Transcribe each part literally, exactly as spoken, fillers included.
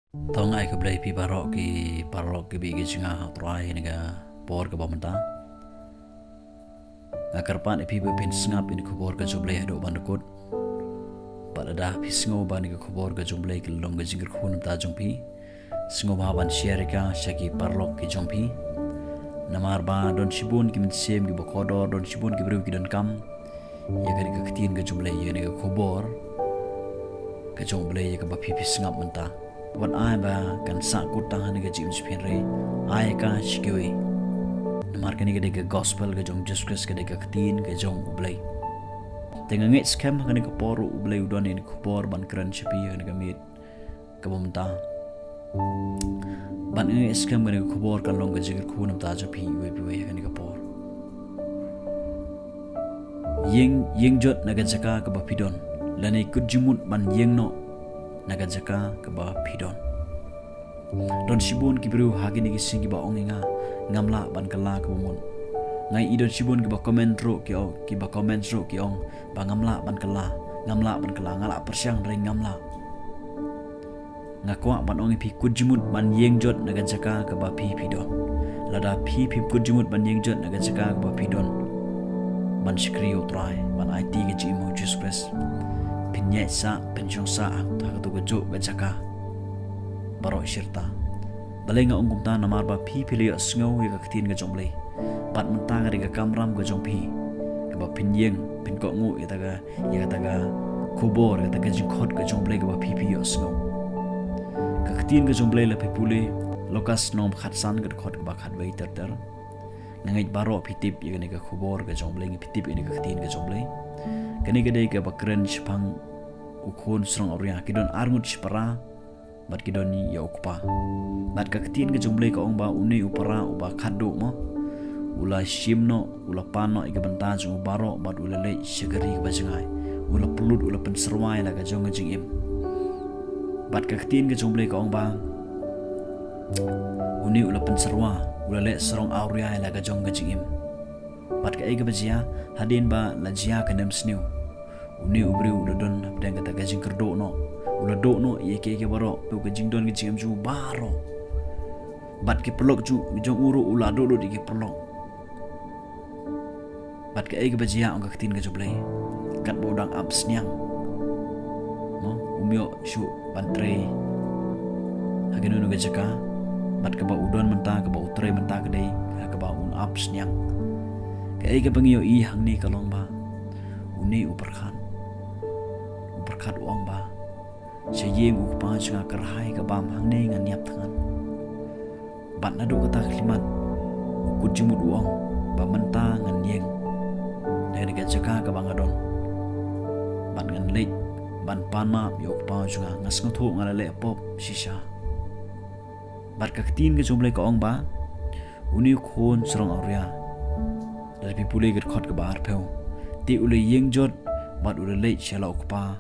To nga ai khublei ïa phi baroh ki paralok ki bri ki jong nga ha U Trai ha kane ka por kaba mynta. Nga kyrpad ïa phi ba phin sngap ïa ka khubor ka jong U Blei haduh ban kut. Bad lada phi sngew ba kane ka khubor ka jong U Blei ka long ka jingkyrkhu na ka bynta jong phi, sngewbha ban share ïa ka sha ki paralok ki jong phi. Namar ba don shibun ki mynsiem kiba kordor, don shibun ki briew ki donkam ïa kane ka ktien ka jong U Blei, ïa kane ka khubor ka jong U Blei ïa kaba phi phi sngap mynta. Wat ai ba kan sahkut tang ha kane ka jingim jong phi, hynrei ai ka sha kiwei. Namar kane ka dei ka gospel ka jong Jesus Christ, ka dei ka ktien ka jong U Blei. Te nga ngeit skhem ha kane ka por U Blei u don ïa kane ka khubor ban kren sha phi ha kane ka miet kaba mynta. Bad nga ngeit skhem kane ka khubor kan long ka jingkyrkhu na ka bynta jong phi iwei pa iwei ha kane ka por. Ïeng, ïeng jot na ka jaka kaba phi don, lane kut jingmut ban ïeng noh na ka jaka kaba phi don. Don shibun ki briew ha kine ki sngi kiba ong ïa nga, ngam lah ban kylla kaba mut. Nga ïohi don shibun kiba comment ruh ki ong, kiba comment ruh ki ong ba ngam lah ban kylla, ngam lah ban kylla, nga la pyrshang hynrei ngam lah. Nga kwah ban ong ïa phi, kut jingmut ban ïeng jot na ka jaka kaba phi phi don. Lada phi phim kut jingmut ban ïeng jot na ka jaka kaba phi don ban shakri ïa U Trai, ban aiti ka jingim ha U Jesus Christ, phin ïaid sah, phin shong sah ha kato kajuh ka jaka baroh shi rta. Balei nga ong kumta? Namar ba phi phi la ïohsngew ïa ka ktien ka jong U Blei. Bad mynta ka dei ka kamram ka jong phi kaba phin ïeng, phin kohnguh ïa kata ka, ïa kata ka khubor, ïa kata ka jingkhot ka jong U Blei kaba phi phi ïohsngew. Ka ktien ka jong U Blei, lada phi pule Lukas lynnong ba khatsan, ka dkhot kaba khatwei ter ter. Nga ngeit baroh phi tip ïa kane ka khubor ka jong U Blei, nga, phi tip ïa kane ka ktien ka jong U Blei. Kane ka dei kaba kren shaphang u khun sarong awria. Ki don arngut shipara bad ki don ïa u kpa. Bad ka ktien ka jong U Blei ka ong ba une u para uba khatduh mo, u la shim noh, u la pan noh ïa ka bynta jong u baroh bad u la leit sha ka ri kaba jngai. U la pynlut, u la pynsyrwa ïa la ka jong ka jingim. Bad ka ktien ka jong U Blei ka ong ba une u la pynsyrwa, u la leh sarong awria ïa la ka jong ka jingim. Bad kaei kaba jia? Hadien ba la jia ka nemsniew, une u briew u la don hapdeng kata ka jingkyrduh noh. U la duh noh ïa kiei kiei baroh, u, ka jingdon ka jingem jong u baroh. Bad ki paralok jong, jong u ruh u la duh lut ïa ki paralok. Bad kaei kaba jia, ong ka ktien ka jong U Blei, katba u dang ap sniang mo, um ïoh shuh ban trei ha kano kano ka jaka. Bad kaba u don mynta, kaba u trei mynta ka dei ha kaba un ap sniang. Kaei kaba ngi ïohi hangne ka long ba une u pyrkhat, u pyrkhat u ong ba sha ïing u kpa jong nga kyrhai ka bam, hangne ngan ïap thngan. Bad naduh kata ka khyllipmat u kut jingmut u ong ba mynta ngan ïeng na kane ka jaka kaba nga don, bad ngan leit ban pan map ïa u kpa jong nga, nga sngewthuh nga la leh pop shisha. Bad ka ktien ka jong U Blei ka ong ba une u khun sarong awria, lada phi pule ka dkhot kaba arphew, te u la ïeng jot bad u la leit sha la u kpa.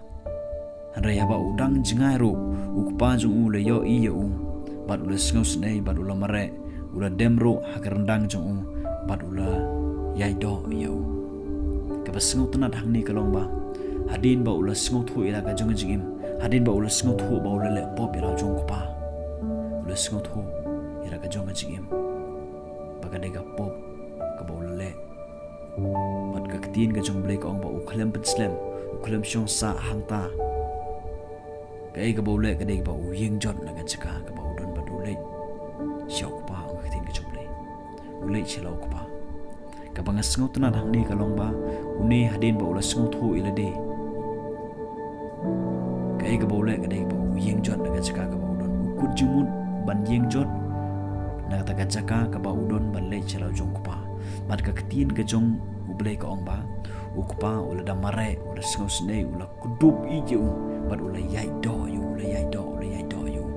Hynrei haba u dang jngai ruh, u kpa jong u u la ïohi ïa u, bad u la sngewsynei, bad u la mareh, u la dem ruh ha ka ryndang jong u, bad u la ïaid doh ïa u. Kaba sngewtynnat hangne ka long ba hadien ba u la sngewthuh ïa la ka jong ka jingim, hadien ba u la sngewthuh ba u la leh pop ïa la u jong u kpa, u la sngewthuh ïa la ka jong ka jingim ba ka dei ka pop kaba u la leh. Bad ka ktien ka jong U Blei ka ong ba u khlem pynslem, u khlem shong sah hangta. Kaei kaba u leh ka dei ba u ïeng jot na ka jaka kaba u don bad u leit sha u kpa, ong ka ktien ka jong U Blei. U leit sha la u kpa. Kaba nga sngewtynnat hangne ka long ba une hadien ba u la sngewthuh ïa lade, kaei kaba u leh ka dei ba u ïeng jot na ka jaka kaba u don. U kut jingmut ban ïeng jot na kata ka jaka kaba u don ban leit sha la u jong u kpa. Bad ka ktien ka jong U Blei ka ong ba u kpa u la da mareh, u la sngewsynei, u la kdup ïa u, bad u la ïaid doh ïa u, u la ïaid doh, u la ïaid doh ïa u.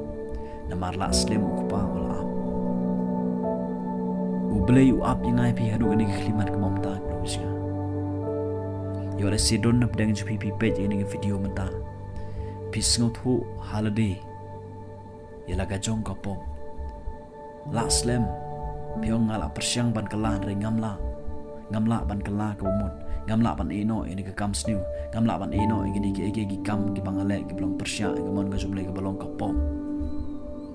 Namar la slem u kpa u la ap. U Blei u ap ïa nga ïa phi haduh kane ka khyllipmat kaba mynta, kaba shisha. Ïoh lehse don napdeng jong phi, phi peit ïa kane ka video mynta, phi sngewthuh ha lade ïa la ka jong ka pop. La slem, phi ong nga la pyrshang ban kylla hynrei ngam lah. Ngam lah ban kylla kaba mut. Ngam lah ban ïeh noh ïa kane ka kam sniew. Ngam lah ban ïeh noh ïa kine kiei kiei ki kam kiba nga leh kiba long pyrshah ïa ka mon ka jong U Blei, kaba long ka pop.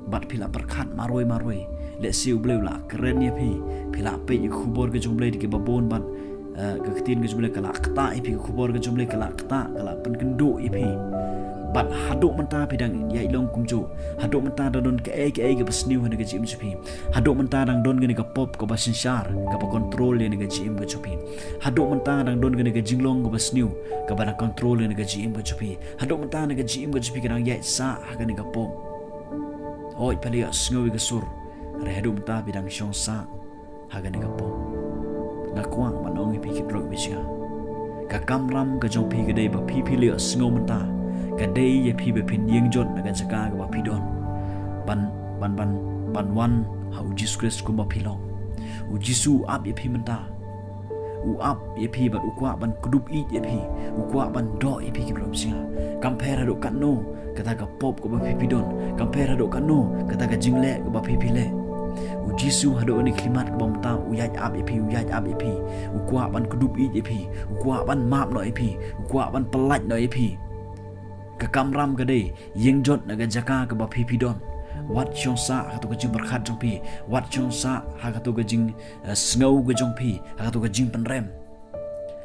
Bad phi la pyrkhat marwei marwei. Let's say U Blei u la kren ïa phi. Phi la peit ïa ka khubor ka jong U Blei da kiba bun bad, eh, ka ktien ka jong U Blei ka la ktah ïa phi, ka khubor ka jong U Blei ka la ktah, ka la pynkynduh ïa phi. Bad haduh mynta phi dang ïaid long kumjuh. Haduh mynta dang don kaei kaei kaba sniew ha kane ka jingim jong phi. Haduh mynta dang don kane ka pop kaba synshar, kaba control ïa kane ka jingim ka jong phi. Haduh mynta dang don kane ka jinglong kaba sniew, kaba dang control ïa kane ka jingim ka jong phi. Haduh mynta kane ka jingim ka jong phi ka dang ïaid sah ha kane ka pop. Hooid, phi la ïohsngew ïa ka sur. Hynrei haduh mynta phi dang shong sah ha kane ka pop. Nga kwah ban ong ïa phi ki briew ba jong nga. Ka kamram ka jong phi ka dei ba phi, phi la ïohsngew mynta. Ka dei ïa phi ba phin ïeng jot na ka jaka kaba phi don. Ban, ban, ban, ban wan ha U Jisu Khrist kumba phi long. U Jisu u ap ïa phi mynta. U ap ïa phi bad u kwah ban kdup ïeit ïa phi. U kwah ban doh ïa phi ki briew ba jong nga. Kam pher haduh katno kata ka pop kaba phi phi don. Kam pher haduh katno kata ka jingleh kaba phi phi leh. U Jisu haduh kane ka khyllipmat kaba mynta u ïaid ap ïa phi, u ïaid ap ïa phi. U kwah ban kdup ïeit ïa phi. U kwah ban map noh ïa phi. U kwah ban pyllait noh ïa phi. Ka kamram ka dei, ïeng jot na ka jaka kaba phi phi don. Wat shong sah ha kato ka jingpyrkhat jong phi. Wat shong sah ha kato ka jing, eh, sngew ka jong phi, ha kato ka jingpynrem.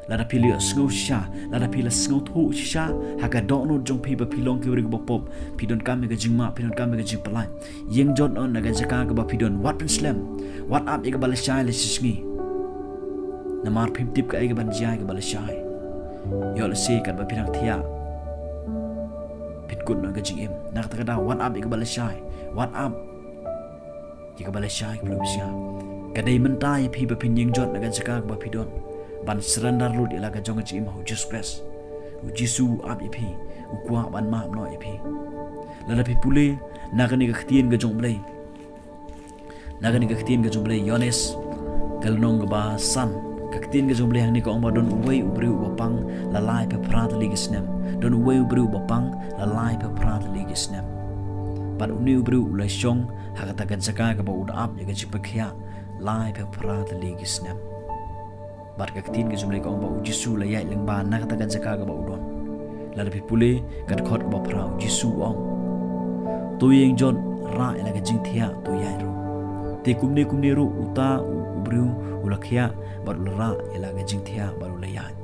Lada phi la ïohsngew shisha, lada phi la sngewthuh shisha ha ka dohnud jong phi ba phi long ki briew kiba pop, phi donkam ïa ka jingmap, phi donkam ïa ka jingpyllait. Ïeng jot noh na ka jaka kaba phi don, wat pynslem, wat ap ïa kaba lashai la shisngi. Namar phim tip kaei kaban jia ïa kaba lashai. Ïoh lehse katba phi dang thiah phin kut noh ïa ka jingim. Na kata ka daw, wat ap ïa kaba lashai, wat ap ïa kaba lashai, ki briew ba jong nga. Ka dei mynta ïa phi ba phin ïeng jot na ka jaka kaba phi don, ban surrender lut ïa la ka jong ka jingim ha U Jisu Khrist. U Jisu u ap ïa phi, u kwah ban map noh ïa phi. Lada phi pule na kane ka ktien ka jong U Blei, na kane ka ktien ka jong U Blei, Ïoannis ka lynnong kaba san. Ka ktien ka jong U Blei hangne ka ong ba don uwei u briew uba pang la lai phew phra tylli ki snem. Don uwei u briew uba pang la lai phew phra tylli ki snem. Bad une u briew u la shong ha kata ka jaka kaba u da ap ïa ka jingpynkhiah lai phew phra tylli ki snem. Bad ka ktien ka jong U Blei ka ong ba U Jisu u la ïaid lyngba na kata ka jaka kaba u don. Lada phi pule ka dkhot kaba phra, U Jisu u ong, "To ïeng jot, rah ïa la ka jingthiah, to ïaid ruh." Te kumne kumne ruh uta u, u briew u la khiah bad u la rah ïa la ka jingthiah bad u la ïaid.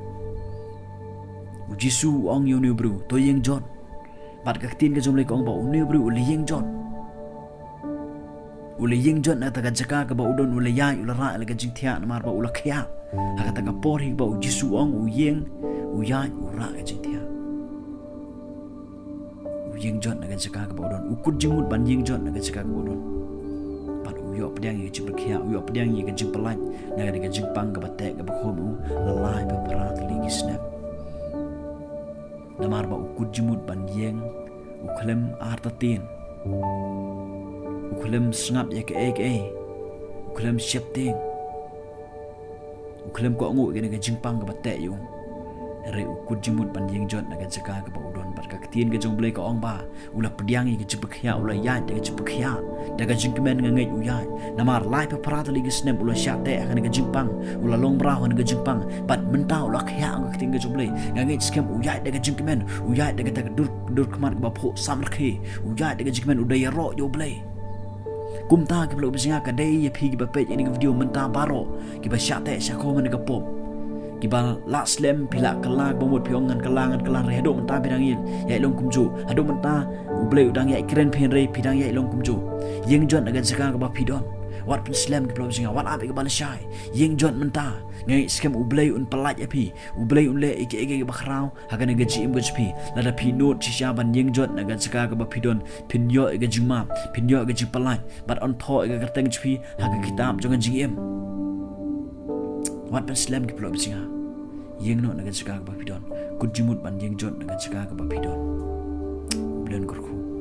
U Jisu u ong ïa une u briew, "To ïeng jot." Bad ka ktien ka jong U Blei ka ong ba une u briew u la ïeng jot. U la ïeng jot na kata ka jaka kaba u don, u la ïaid, u la rah ïa la ka jingthiah, namar ba u la khiah. Ha kata ka por hi ba U Jisu u ong u ïeng, u ïaid, u rah ka jingthiah. U ïeng jot na ka jaka kaba u don. U kut jingmut ban ïeng jot na ka jaka kaba u don. Bad u ïoh pdiang ïa ka jingpynkhiah, u ïoh pdiang ïa ka jingpyllait na ka, na ka jingpang kaba teh kaba khum u la lai phew phra tylli ki snem. Namar ba u kut jingmut ban ïeng, u khlem artatien, u khlem sngap ïa kaei kaei, u khlem sheptieng, u khlem kohnguh ïa kane ka jingpang kaba teh ïa u. Hynrei u kut jingmut ban ïeng jot na ka jaka kaba u don, bad ka ktien ka jong U Blei ka ong ba u la pdiang ïa ka jingpynkhiah, u la ïaid da ka jingpynkhiah. Da ka jingkmen, nga ngeit u ïaid. Namar lai phew phra tylli ki snem u la shah teh ha kane ka jingpang, u la long mraw ha kane ka jingpang. Bad mynta u la khiah, ong ka ktien ka jong U Blei. Nga ngeit skhem u ïaid da ka jingkmen, u ïaid da kata ka dur, dur khmat kaba phuh samrkhie. U ïaid da ka jingkmen, u da ïaroh ïa U Blei. Kumta ki briew ba jong nga, ka dei ïa phi kiba peit ïa kane ka video mynta baroh, kiba shah teh shah khum ha kane ka pop. Kiba lah slem, phi lah kylla ba mut, phi ong ngan kylla, ngan kylla, hynrei haduh mynta phi dang ïaid, ïaid long kumjuh. Haduh mynta U Blei u dang ïaid kren phi, hynrei phi dang ïaid long kumjuh. Ïeng jot na ka jaka kaba phi don. Wat pynslem ki briew ba jong nga, wat ap ïa kaba lashai. Ïeng jot mynta. Nga ngeit skhem U Blei un pyllait ïa phi. U Blei un leh ïa kiei kiei kiba khraw ha kane ka jingim ka jong phi. Lada phi nud shisha ban ïeng jot na ka jaka kaba phi don, phin ïoh ïa ka jingmap, phin ïoh ïa ka jingpyllait, bad un thoh ïa ka kyrteng jong phi ha ka kitab jong ka jingim. Wat pynslem ki briew ba jong nga. Ïeng noh na ka jaka kaba phi don. Kut jingmut ban ïeng jot na ka jaka kaba phi don. U Blei un kyrkhu.